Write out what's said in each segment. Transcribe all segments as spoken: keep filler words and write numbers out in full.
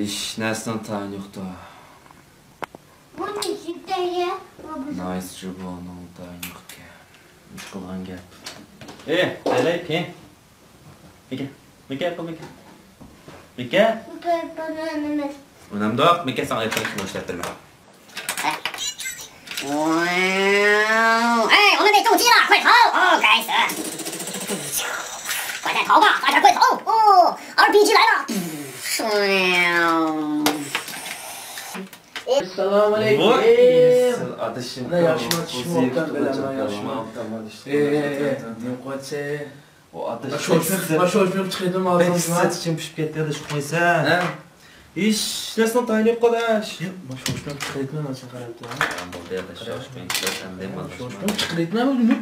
ھېچ نەرسىنىڭ تايىنى يوقتۇ. بۇ نېمە؟ نايس جۇبۇنىڭ تايىنى يوقكەن. نېمە قىلغان گەپ؟ ئېي، قالاي، پىڭ. مىكە، مىكە، ئايپون مىكە. مىكە. مىكە، ئايپون ئۆينىمىز. ئۆينەمدۇق؟ مىكە، ساڭا ئايپون ئىشلەپ بېرىمەن. ۋاۋ. ئەي، ئۇنى نېتىڭ چىلا، قوي، قاو. ئو، گايس. قوي، قاو، قوي، قاو. ئو، ئار پى جى لايلا. ئەسسالامۇ ئەلەيكۇم. ۋاي، ئادىشىم. مانا ياخشىمۇ، چۈشۈم ئوبدان بىلەن، مانا ياخشىمۇ. ئېي، ئېي، ئېي، نېمە قىلىۋاتىسەن؟ ئۇ ئاداش، ما شوشمۇ، بەك ما شوشمۇ چىقىردىم بەك ھازىر. سەت ئىچىم پىشىپ كەتتى، ئاداش، قويسا. ھە؟ ھېچ نەرسىنىڭ تايىنى يوق، ئاداش. ياق، ما شوشمۇ چىقىردىم ھازىر قاراپ تۇر. ھە، بولدى، ئاداش، شوشمۇ چىقىردىم، ئاداش. شوشمۇ چىقىردىم، ئاداش.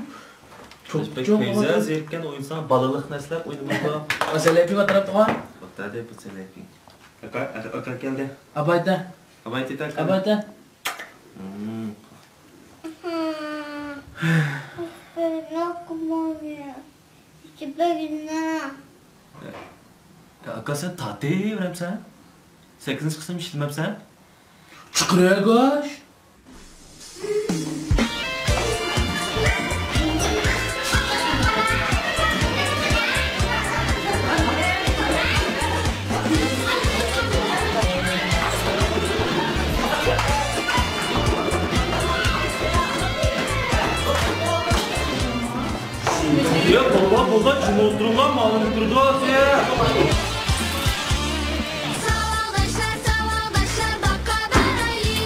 چوپ، بەك چوپ، كۆزى ئاداش. زېرىككەن ئوينىساڭ، بالىلىق نەرسىلەر ئوينىمايدۇ. ئا، سەلەيپىڭ ئەتراپتىغان. توختادى، بۇ سەلەيپىڭ. ئاكا، ئاكا، ئاكا كەلدى. ئابايتا. ئابايتا، ئاكا. ئابايتا. ھىم. يا ئاكا، سەن تارتىۋېرەمسەن؟ سەككىزىنچى قىسىم ئىشلىمەمسەن؟ چىقىرىۋەرگۈچ. يا بابا، بولغان، بولغان، جىم ئولتۇرۇڭلار، ماڭا نېمە كىرىدۇ، ساۋاقداشلار، ساۋاقداشلار، باغقا بارايلى.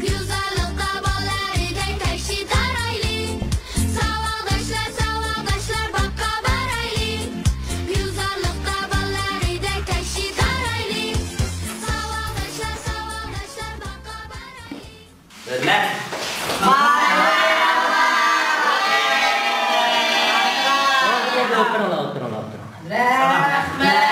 گۈلزارلىقتا بالىلاردەك تەكشى تارايلى. ساۋاقداشلار، ساۋاقداشلار، باغقا بارايلى. گۈلزارلىقتا بالىلاردەك تەكشى تارايلى. ساۋاقداشلار، ساۋاقداشلار، باغقا بارايلى. ھۆرمەت. ئولتۇرۇڭلار، ئولتۇرۇڭلار، ئولتۇرۇڭلار. رەھمەت.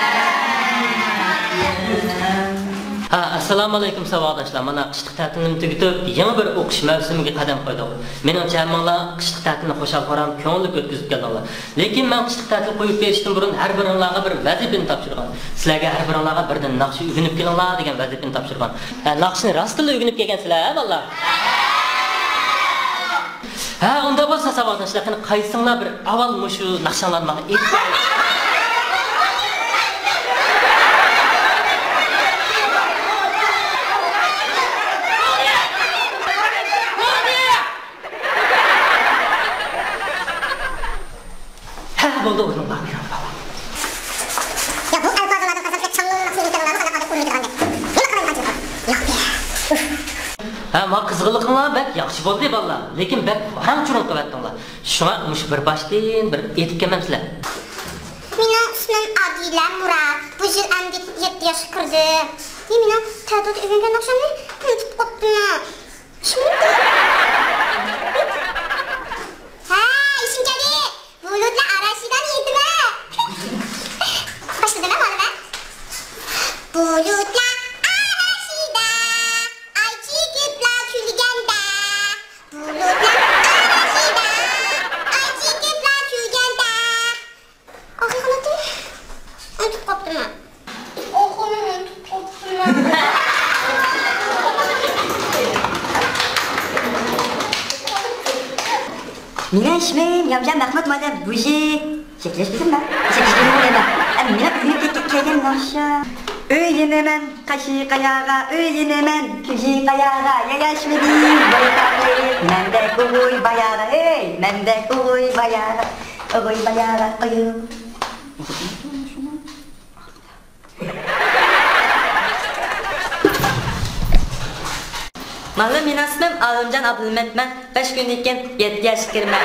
ھە، ئەسسالامۇئەلەيكۇم، ساۋاقداشلار. مانا، قىشلىق تەتىلنى تۈگىتىپ، يېڭى بىر ئوقۇش مەۋسۇمىگە قەدەم قويدۇق. مېنىڭچە، ھەممىڭلار قىشلىق تەتىلنى خۇشال-خۇرام، كۆڭۈللۈك ئۆتكۈزۈپ كەلدىڭلار. لېكىن مەن قىشلىق تەتىل قويۇپ بېرىشتىن بۇرۇن ھەر بىرىڭلارغا بىر ۋەزىپىنى تاپشۇرغان. سىلەرگە ھەر بىرىڭلارغا بىردىن ناخشا ئۆگىنىپ كېلىڭلار دېگەن ۋەزىپىنى تاپشۇرغان. ھە، ناخشىنى راستتىنلا ئۆگىنىپ كەلگەنسىلەر، ھە، بالىلار؟ ھە، ئۇنداق بولسا، ساۋاقداشلار، قېنى، قايسىڭلار بىر ئاۋۋال مۇشۇ ناخشاڭلارنى ماڭا ئېيتىپ. ھە، بولدى، ئورنۇڭغا، ئورنۇڭغا. يا، بۇ ئەلپازلارنى قارىسام، بەك چاڭلىق، سېنىڭ كەلگەنلەرنى قانداق ئادەم ئۇنىمىدىغاندەك. نېمە قىلاي قانچە؟ ياق. ھە، ما قىزغىنلىقىڭلار بەك ياخشى بولدى، بالىلار. لېكىن بەك ھاڭ-چۇرۇڭ قىلىۋەتتىڭلار. شۇڭا مۇشۇ بىر باشتىن بىر ئېيتىپ كەلمەمسىلەر؟ مېنىڭ ئىسمىم ئادىلە مۇرات. بۇ يىل ئەمدى يەتتە ياشقا كىردىم. ھېي، مېنىڭ تەتۈردە ئۆگەنگەن ناخشامنى ئۇنتۇپ قاپتىمەن. ھە، ئېشىم كەلدى. بۇلۇتلار ئاراسىدا نېمە؟ باشلىدىم مەن، مانا مەن. بۇلۇتلار ئاراسىدا ئاي چېكىپلا كۈلگەندە. بۇلۇتلار ئاراسىدا ئاي چېكىپلا كۈلگەندە. ئاخىرى قاناتتى. ئۇنتۇپ قاپتىمەن. ئاخىرى ئۇنتۇپ قاپتىمەن. مېنىڭ ئىسمىم يامجان مەخمۇت مۇئەللىم بۇژى. چەكلەش بىلدىم مەن. چەكلەش بىلدىم مەن. ئەمما مېنىڭ ئۆگىنىپ كەلگەن ناخشا. ئۆيلىنىمەن قاشى قاياغا، ئۆيلىنىمەن كۈجى قاياغا. ياياشمىدى بويتاقلىرى، مەندەك ئوغۇي باياغا، ھەي، مەندەك ئوغۇي باياغا. ئوغۇي باياغا قويۇپ. مانا مېنىڭ ئىسمىم ئالىمجان ئابلىمەت، مەن بەش كۈندىن كېيىن يەتتە ياشقا كىرىمەن.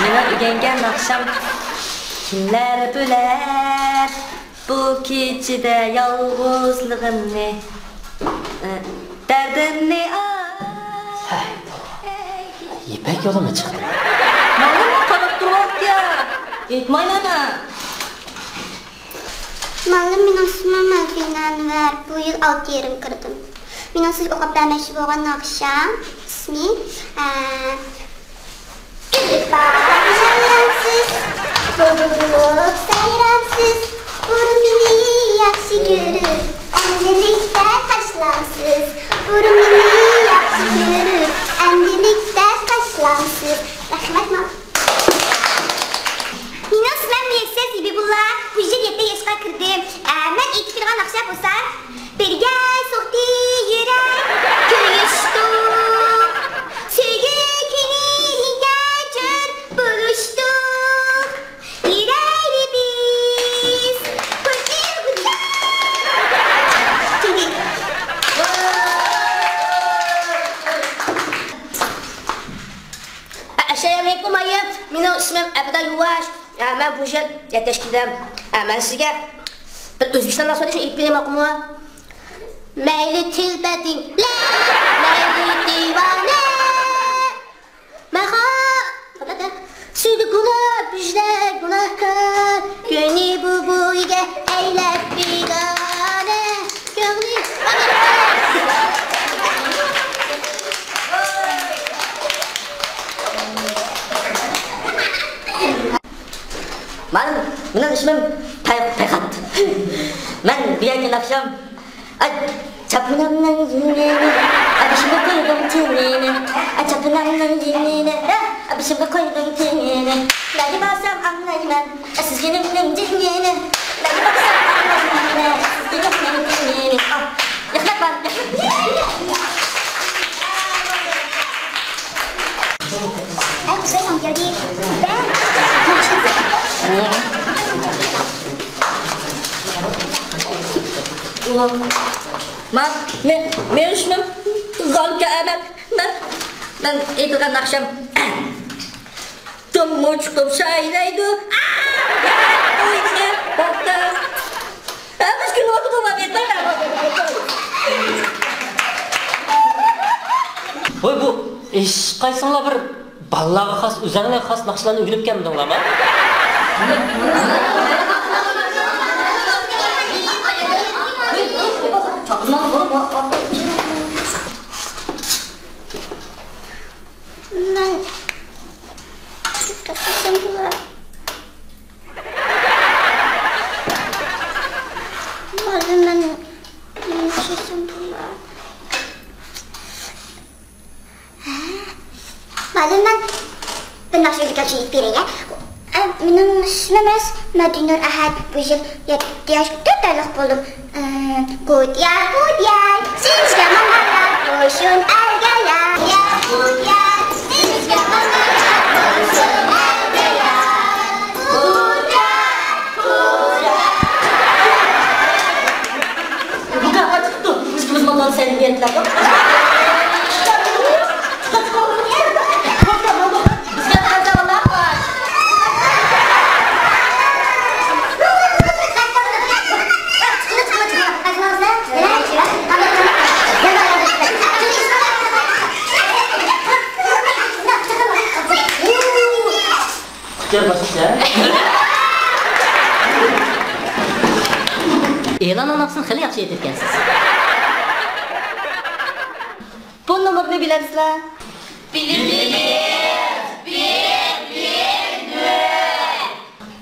مېنىڭ ئۆگەنگەن ناخشام، كىملەر بىلەر بۇ كېچىدە يالغۇزلۇقۇمنى، دەردىمنى ئاڭ. ھەي، يىپەك يولىمۇ چىقتى. مانا قاراپ تۇرۇۋاتتى. ئېيتمايمەن مەن. مۇئەللىم، مېنىڭ ئىسمىم مەلھۇنە ئەنۋەر. بۇ يىل ئالتە يېرىم كىردىم. مېنىڭ سىزگە ئوقۇپ بەرمەكچى بولغان ناخشام ئىسمى، ئە، گۈللۈك باغدا سايرامسىز، بۇلبۇل سايرامسىز، بۇرۇن مېنى ياخشى كۆرۈپ، ئەمدىلىكتە سىز بۇرنىنى ياخشى كۆرۈپ، ئەمدىلىكتە تاشلامسىز. رەھمەت، ماڭا. مېنىڭ ئىسمىم مۇيەسسەر زېبىبۇللا. بۇ يىل يەتتە ياشقا كىردىم. ئە، مەن ئېيتىپ بېرىدىغان ناخشا بولسا، بىرگە سوقتى يۈرەك، كۆرۈشتۇق. سۆيگۈ كۈنىگە جور بولۇشتۇق. يۈرەيلى بىز. ئەسسالامۇئەلەيكۇم ئايا، مېنىڭ ئىسمىم ئەبدۇللا يۇۋاش. ھە، مەن بۇ يىل يەتتە ياشقا كىردىم. ھە، مەن سىزگە بىر ئۆزبېكىستان ناخشىسى ئېيتىپ بېرەي، ماقۇلمۇ؟ مەيلى تىلبەتىڭلار، مەيلى دىۋانە. ماخا، سۈيدۈكۇلا بىزدە گۇناھكار، كۆڭلى بۇ بۇيىگە ئەيلەپ بىگانە، كۆڭلى. مانا، مېنىڭ ئىسمىم پەي-، پەيخەت. مەن بۈگۈنكى ناخشام، ئاي، چاپىنىمنىڭ يېنىنى، ئا، بېشىمغا قويدۇم تېنىنى. ئا، چاپىنىمنىڭ يېنىنى، ئا، بېشىمغا قويدۇم تېنىنى. نەگە بارسام ئاڭلايمەن سۈزگۈنۈمنىڭ جېنىنى. نەگە بارسام ئاڭلايمەن سۈزگۈنۈمنىڭ جېنىنى. ئا، ياخشىلىق بار. مەن، مەن، مېنىڭ ئىسمىم زالكا ئەمەت. مەن، مەن ئېيتىدىغان ناخشام. تۇمۇچقۇم سايرايدۇ. ئا، ياراپ قويدى، بوپتۇ. ھەممىسى كۈلۈۋاتىدۇ، ماڭا ئېيتمايلا. ۋاي، بۇ ھېچقايسىڭلار بىر بالىلارغا خاس، ئۆزەڭلارغا خاس ناخشىلارنى ئۆگىنىپ كەلمىدىڭلارمۇ؟ مەن مانا مەن نېمىشىسىم بۇلار؟ ھە؟ مانا مەن بىر ناخشا ئۆگىتىۋېتىپ بېرەي، ھە؟ ئە، مېنىڭ ئىسمىم ئەمەس، مەدىنۇر ئەھەت. بۇ يىل يەتتە ياش، تۆت ئايلىق بولدۇم. ئە، قۇت يار، قۇت يار، سىزگە ماڭايلار، قوشۇن ئەرگەيلەر. يار، قۇت يار، سىزگە ماڭايلار، قوشۇن ئەرگەيلەر. قۇت يار، قۇت يار. بۇ گەپ چىقىپتۇ. بىز، بىز ماڭغان سەن نىيەتلەردۇق. بىزگە قارىسا بالام بار. ئۇچار باشقىچە. ئېلاننىڭ ناخشىسىنى خېلى ياخشى ئېيتىدىكەنسىز. بۇ نومۇرنى بىلەمسىلەر؟ بىلىمىز! بىر، بىر، نۆل!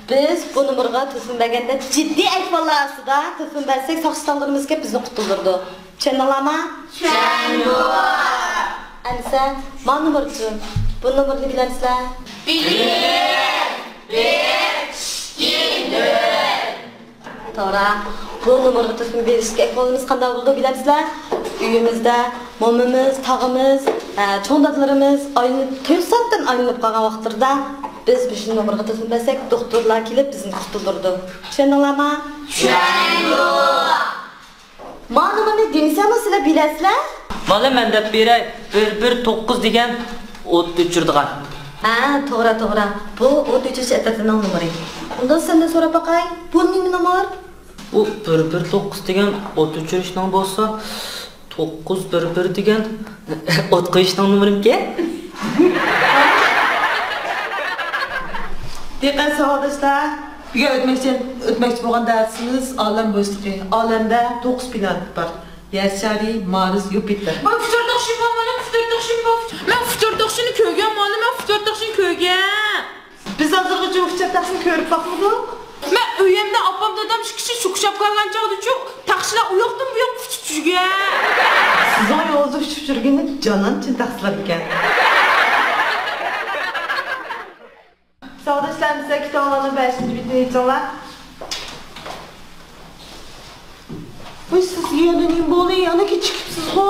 بىز بۇ نومۇرغا تېلېفون بەرگەندە، جىددىي ئەھۋاللار ئاستىدا تېلېفون بەرسەك، ساقچى تاڭلىرىمىز كېلىپ بىزنى قۇتۇلدۇرىدۇ. چۈشەندىڭلارمۇ؟ چۈشەندۇق. ئەمسە ما نومۇرچۇ؟ بۇ نومۇرنى بىلەمسىلەر؟ بىلىمىز! بىر، ئىككى، نۆل! توغرا. بۇ نومۇرغا تېلېفون بېرىشتىكى ئەھۋالىمىز قانداق بولىدۇ بىلەمسىلەر؟ ئۆيىمىزدە مومىمىز، تاغىمىز، ھە، چوڭ دادىلىرىمىز ئايلىنىپ، توساتتىن ئايلىنىپ قالغان ۋاقىتلىرىدا بىز مۇشۇ نومۇرغا تېلېفون بەرسەك، دوختۇرلار كېلىپ بىزنى قۇتۇلدۇرىدۇ. چۈشەندىڭلارمۇ؟ چۈشەندۇق. ما نومۇرنى دېمىسەممۇ سىلەر بىلەسىلەر. مانا مەن دەپ بېرەي، بىر بىر توققۇز دېگەن ئوت ئۆچۈرىدىغان. ھە، توغرا، توغرا. بۇ ئوت ئۆچۈرۈش ئەترىتىنىڭ نومۇرى. ئۇنداق سەندىن سوراپ باقاي، بۇ نېمە نومۇر؟ ئۇ بىر بىر توققۇز دېگەن ئوت ئۆچۈرۈشنىڭ بولسا، توققۇز بىر بىر دېگەن ئوت قويۇشنىڭ نومۇرىمىكەن. دىققەت ساۋاقداشلار! بۈگۈن ئۆتمەكچى، ئۆتمەكچى بولغان دەرسىمىز ئالەم بوشلۇقى. ئالەمدە توققۇز پلانېت بار. يەر شارى، مارس، يۇپىتېر. مەن فىتۇر تاغىسىنى بار، مانا فىتۇر تاغىسىنى بار. مەن فىتۇر تاغىسىنى كۆرگەن، مانا مەن فىتۇر تاغىسىنى كۆرگەن. بىز ھازىرغىچە ئۇچار تاغىسىنى كۆرۈپ باقمىدۇق. مەن ئۆيۈمدە ئاپام دادام ئىككىسى شۇكۇشاپ كەلگەن چاغدىچۇ، تاغىسىلەر ئۇياقتىن بۇياق ئۇچۇپ يۈرگەن. چۈشۈرگىنى جانان چىن تەقسىرلەپتىكەن. ساۋاقداشلار، ئەمىسە كىتابلارنىڭ بەشىنچى بېتىنى ئېچىڭلار. ۋاي، سىزگە يەنە نېمە بولدى؟ يەنە كېچىكىپسىزغۇ؟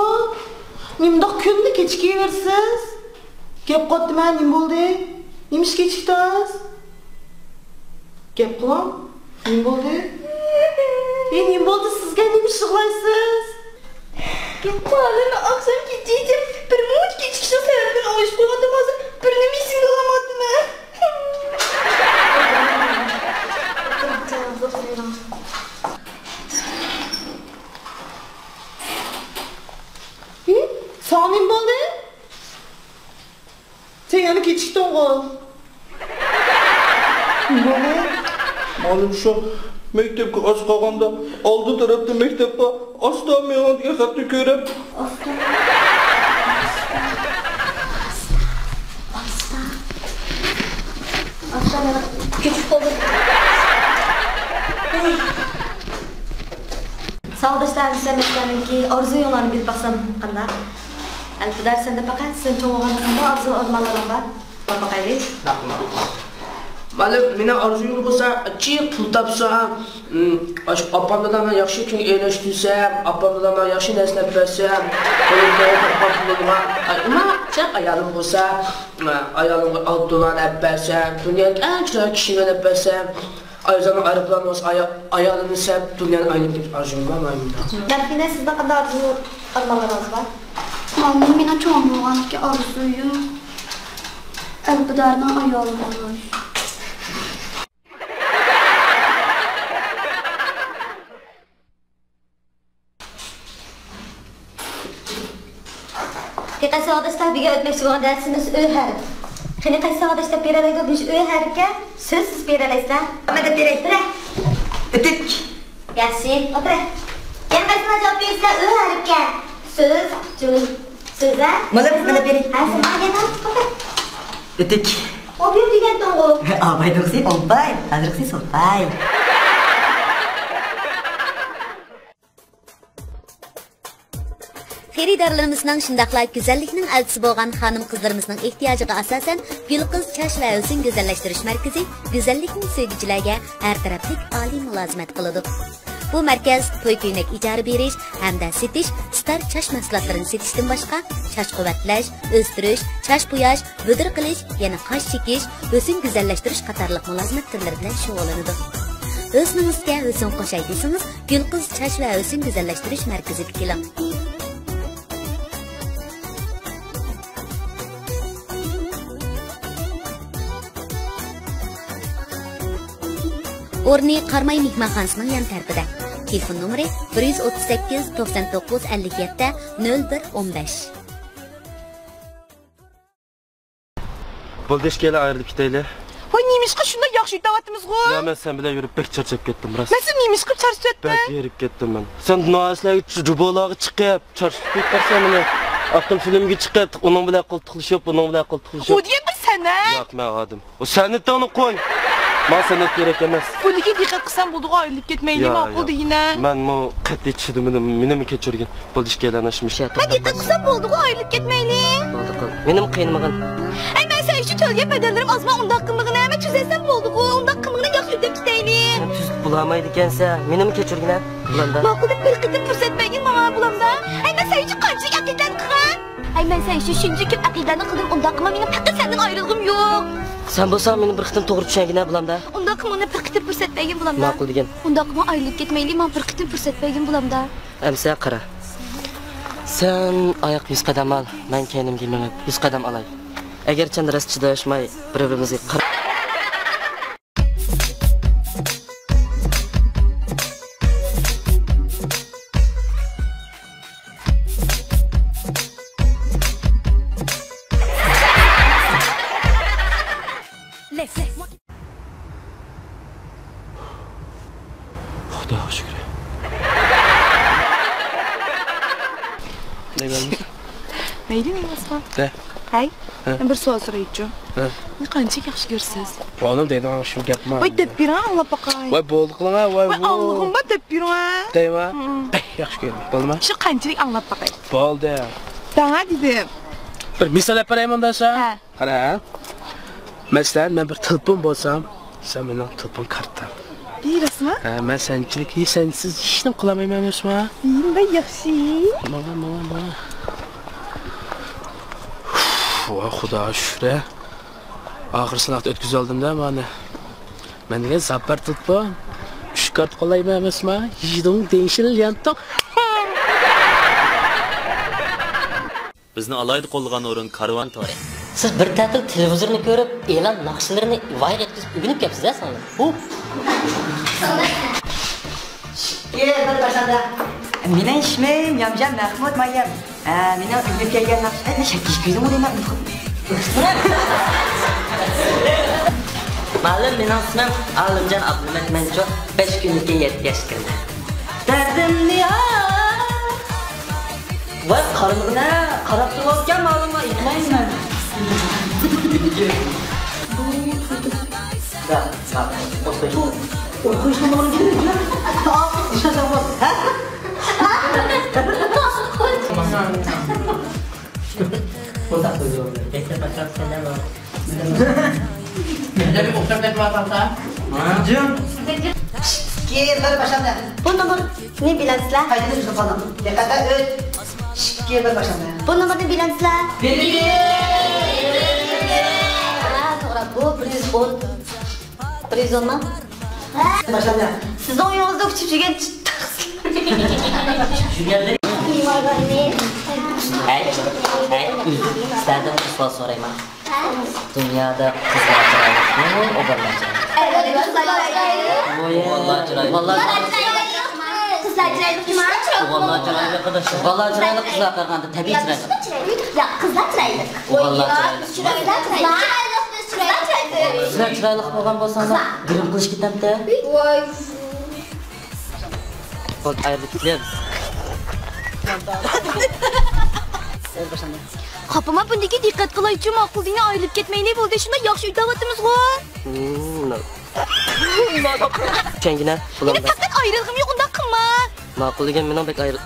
نېمىنداق كۈندە كېچىكىۋېرىسىز؟ گەپ قىلىۋاتىمەن، نېمە بولدى؟ نېمە ئىش كېچىكتىڭىز؟ گەپ قىلىڭ. نېمە بولدى؟ ئى، نېمە بولدى سىزگە؟ نېمە ئىش يىغلايسىز؟ گەپ قىلىڭ، ئاخشام كېچىچە بىر مۇنچە كېچىكىشنىڭ سەۋەبلىرىنى ئويلىشىپ قويۇۋاتىمەن، ھازىر بىرنېمە ئېسىمگە ئالالمايۋاتىمەن. ھى؟ ساڭا نېمە بولدى؟ سەن يەنە كېچىكتىڭغۇ؟ نېمە؟ مۇئەللىم، شۇ مەكتەپكە ئاز قالغاندا، ئالدى تەرەپتە مەكتەپ بار، ئاستا مېڭىڭ دېگەن خەتنى كۆرۈپ. ئاستا. ئاستا. ئاستا. ئاستا مېڭىڭ. كېچىكىپ قالدىم. ساۋاقداشلار، ئەمىسە مەسىلەنىڭكى ئارزۇيۇڭلارنى بىلىپ باقسام قانداق؟ ئەلپىدار، سەندە پەقەت سەن چوڭ بولغاندا قانداق ئارزۇ ئارمانلىرىڭ بار؟ باقايلى. مۇئەللىم، مېنىڭ ئارزۇيۇم بولسا، جىق پۇل تاپسام، ئاشۇ ئاپام دادامنى ياخشى كۈنگە ئېرىشتۈرسەم، ئاپام دادامغا ياخشى نەرسىلەر بەرسەم، قولۇمدا تاپقان پۇلۇمغا، ئەمما جىق ئايالىم بولسا، ئايالىمغا ئالتۇنلارنى ئەپ بەرسەم، دۇنيادىكى ئەڭ چىرايلىق كىشىنى ئەپ بەرسەم، ئايزاننىڭ ئايروپىلان بولسا، ئايا-، ئايالىنى سەپ دۇنيانى ئايلىنىپ كېتىش ئارزۇيۇم بار مېنىڭ. دەلفىنە، سىزنىڭ قانداق ئارزۇ ئارمانلىرىڭىز بار؟ ماڭا مېنىڭ چوڭ بولغاندىكى ئارزۇيۇم ئەلپىدارنىڭ ئايالى بولۇش. دىققەت ساۋاقداشلار، بۈگۈن ئۆتمەكچى بولغان دەرسىمىز ئۆ ھەرپ. قېنى، قايسى ساۋاقداشلار بېرەلەيدۇ مۇشۇ ئۆ ھەرپكە؟ سۆز سىز بېرەلەيسىلەر. مەن دەپ بېرەي. بېرە. ئېتىك. ياخشى، ئولتۇرە. يەنە قايسىلار جاۋاب بېرىسىلەر ئۆ ھەرپكە؟ سۆز، جۈملە، سۆزلەر. مانا، مەن دەپ بېرەي. ھە، سەن ماڭا يەنە ئولتۇر. ئېتىك. ئوبيوم دېگەنتىڭغۇ. ئابايدىنقىسى ئوباي، ھازىرقىسى سوپاي. خېرىدارلىرىمىزنىڭ، شۇنداقلا گۈزەللىكنىڭ ئەلچىسى بولغان خانىم-قىزلىرىمىزنىڭ ئېھتىياجىغا ئاساسەن، گۈل قىز چاچ ۋە ھۆسن گۈزەللەشتۈرۈش مەركىزى گۈزەللىكنى سۆيگۈچىلەرگە ھەر تەرەپلىك ئالىي مۇلازىمەت قىلىدۇ. بۇ مەركەز توي-كۆينەك ئىجارە بېرىش ھەمدە سېتىش، ستار چاچ مەھسۇلاتلىرىنى سېتىشتىن باشقا، چاچ قۇۋۋەتلەش، ئۆستۈرۈش، چاچ بوياش، بۈدرە قىلىش، يەنە قاش چېكىش، ھۆسن گۈزەللەشتۈرۈش قاتارلىق مۇلازىمەت تۈرلىرى بىلەن شۇغۇللىنىدۇ. ھۆسنىڭىزگە ھۆسن قوشاي دېسىڭىز، گۈل قىز چاچ ۋە ھۆسن گۈزەللەشتۈرۈش مەركىزىگە كېلىڭ. ئورنى قاراماي مېھمانخانىسىنىڭ يان تەرىپىدە. تېلېفون نومۇرى: بىر يۈز ئوتتۇز سەككىز، توقسان توققۇز، ئەللىك يەتتە، نۆل بىر، ئون بەش. بولدى، ئىككىيلەن ئايرىلىپ كېتەيلى. ۋاي، نېمىشقا شۇنداق ياخشى ئۆتۈۋاتىمىزغۇ؟ يا، مەن سەن بىلەن يۈرۈپ بەك چارچاپ كەتتىم، راست. مەن سېنى نېمىشقا چارچىتىۋەتتىم؟ بەك ھېرىپ كەتتىم مەن. سەن ناھەسىلەرگە جۇبولاغا چىقىپ، چارچىتىپ كېتىپ بارسەن مېنى. ئاقىل فىلىمگە چىقىپ، ئۇنىڭ بىلەن قولتۇقلىشىپ، بۇنىڭ بىلەن قولتۇقلىشىپ. ئۇ دېگەن بىر سەنئەت. ياق، مەن ئادەم. ئۇ سەنئىتىڭنى قوي. ماڭا سەنئەت كېرەك ئەمەس. بۇنىڭغا دىققەت قىلسام بولىدىغۇ، ئايرىلىپ كەتمەيلى، يا، ماقۇل يا. دېگىنە. مەنمۇ قەتئىي چىدىمىدىم، مېنىمۇ كەچۈرگىن. بولدى، ئىككىيلەن ئاشۇ مۇشۇ يەردە. مەن دىققەت قىلسام بولىدىغۇ، ئايرىلىپ كەتمەيلى. بولدى، قىل. مېنىمۇ قىينىمىغىن. ئەي، مەن سەن ئۈچۈن تۆلىگەن بەدەللىرىم ئازما، ئۇنداق قىلمىغىنە، مەن تۈزەتسەم بولدىغۇ، ئۇنداق قىلمىغىنە، ياخشى ئۆتۈپ كېتەيلى. سەن تۈزىتىپ بولالمايدىكەنسەن، مېنىمۇ كەچۈرگىنە، بۇلامدا. ماقۇل دەپ بىر قېتىم پۇرسەت بەرگىن ماڭا، بۇلامدا. ئەي، مەن سەن ئۈچۈن قانچىلىك ئەقىدەنى قىلغان؟ ئەي، مەن سەن ئۈچۈن شۇنچە كۆپ ئەقىدەنى قىلدىم، ئۇنداق قىلما، مېنىڭ پەقەت سەندىن ئايرىلغۇم يوق. سەن بولساڭ مېنى بىر قېتىم توغرا چۈشەنگىنە، بۇلامدا. ئۇنداق قىلما، ماڭا بىر قېتىم پۇرسەت بەرگىن، بۇلامدا. ماقۇل دېگىن. ئۇنداق قىلما، ئايرىلىپ كەتمەيلى، ماڭا بىر قېتىم پۇرسەت بەرگىن، بۇلامدا. ئەمسە قارا. سەن ئاياققا يۈز قەدەم ئال، مەن كەينىمگە مېڭىپ يۈز قەدەم ئالاي. ئەگەرچەندە راست چىدىشماي بىر-بىرىمىزگە قارا. خۇداغا شۈكرى. دەيمەنمۇ؟ مەيلى، مەيلى، ئاسما. دە. ھەي، ھە. مەن بىر سوئال سورايچۇ. ھە. مېنى قانچىلىك ياخشى كۆرىسىز؟ بالام دەيدىغان شۇ گەپمۇ. ۋاي، دەپ بېرىڭ، ئاڭلاپ باقاي. ۋاي، بولدى قىلىڭ، ۋاي، ۋاي، ئاڭلىغۇم بار، دەپ بېرىڭ. دەيمەن. ھىم. بەك ياخشى كۆرىمەن. بولدىمۇ؟ شۇ قانچىلىك ئاڭلاپ باقاي. بولدى. دەڭا دېدىم. بىر مىسال ئېلىپ بېرەيمۇ ئۇنداقسا؟ ھە. قارا. مەسىلەن، مەن بىر تېلېفون بولسام، سەن مېنىڭ تېلېفون كارتام. بېرىسىڭە؟ ھە، مەن سەنچىلىك، ھېچ سەنسىز ھېچنېمە قىلالمايمەن ئەمەسمۇ؟ ھە، ياخشى. ماڭا، ماڭا، ماڭا. ۋاي خۇدا شۈكرى. ئاخىرى سىناقتا ئۆتكۈزۈۋالدىم-دە مانا. مەن دېگەن زاپار تېلېفون. ئۈچ كارت قولايمەن ئەمەسما؟ يىدۇڭ دېڭشىل يانتۇڭ. بىزنى ئالاھىدە قوللىغان ئورۇن كارۋان تورى. سىز بىر تەتۈر تېلېۋىزورنى كۆرۈپ، ئېلان ناخشىلىرىنى ۋايىغا يەتكۈزۈپ ئۆگىنىپ كەپسىز-ھە، سىڭلىم. ھۇ! ئىككى، بىر، باشلاندى. مېنىڭ ئىسمىم يامجان مەخمۇت مايىم. ھە، مېنىڭ ئۆگىنىپ كەلگەن ناخشا، ئەي، شەكىل كۆيدۈڭ دەيمەن. مۇئەللىم، مېنىڭ ئىسمىم ئالىمجان ئابلىمەت مەنچۇ. بەش كۈندىن كېيىن يەتتە ياشقا كىرىمەن. دەردىمنى ۋاي قارىمىغىنە، قاراپ تۇرۇۋاتقان مالىمغا ئېيتمايمەن. ئوخشاپ كەتمەيۋاتامسەن؟ جىم. ئىككى، بىر، باشلاندى. بۇ نومۇرنى بىلەمسىلەر؟ قايتىدىن تۈزۈپ قالدىم. دىققەت، ئۈچ، ئىككى، بىر، باشلاندى. بۇ نومۇرنى بىلەمسىلەر؟ بىلدىم. ھە، توغرا. بۇ بىر يۈز ئون. بىر يۈز ئونمۇ؟ باشلاندى. سىزنىڭ ئۆيىڭىزدە ئۇچۇپ يۈرگەن چىتتاق. ھەي، ھەي، ئۆزۈم سىلەردىن بىر سوئال سورايمەن. دۇنيادا قىزلار چىرايلىقمۇ، ئوغۇللار چىرايلىق؟ ئوغۇللار چىرايلىق. ئوغۇللار چىرايلىق. قىزلار چىرايلىقمۇ؟ ئوغۇللار چىرايلىق، ئاداش. ئوغۇللار چىرايلىق، قىزلار قارىغاندا تەبىئىي چىرايلىق. ياق، قىزلار چىرايلىق. ئوغۇللار چىرايلىق. قىزلار چىرايلىق. قىزلار چىرايلىق. قىزلار چىرايلىق. قىزلار چىرايلىق بولغان بولساڭلار، گىرىم قىلىش كېتەمتى. ۋاي. بولدى، ئايرىلىپ كېتىلىمىز. خاپىما، بۇندىكى دىققەت قىلايچۇ، ماقۇل دېگىنى ئايرىلىپ كەتمەيلى، بولدى، شۇنداق ياخشى ئۆتەۋاتىمىزغۇ. ھىم، چۈشەنگىنە، يەنە بۇلامدا. سەن بەك ئايرىلغۇم يوق، ئۇنداق قىلما. ماقۇل دېگەن مېنىڭ بەك ئايرىل-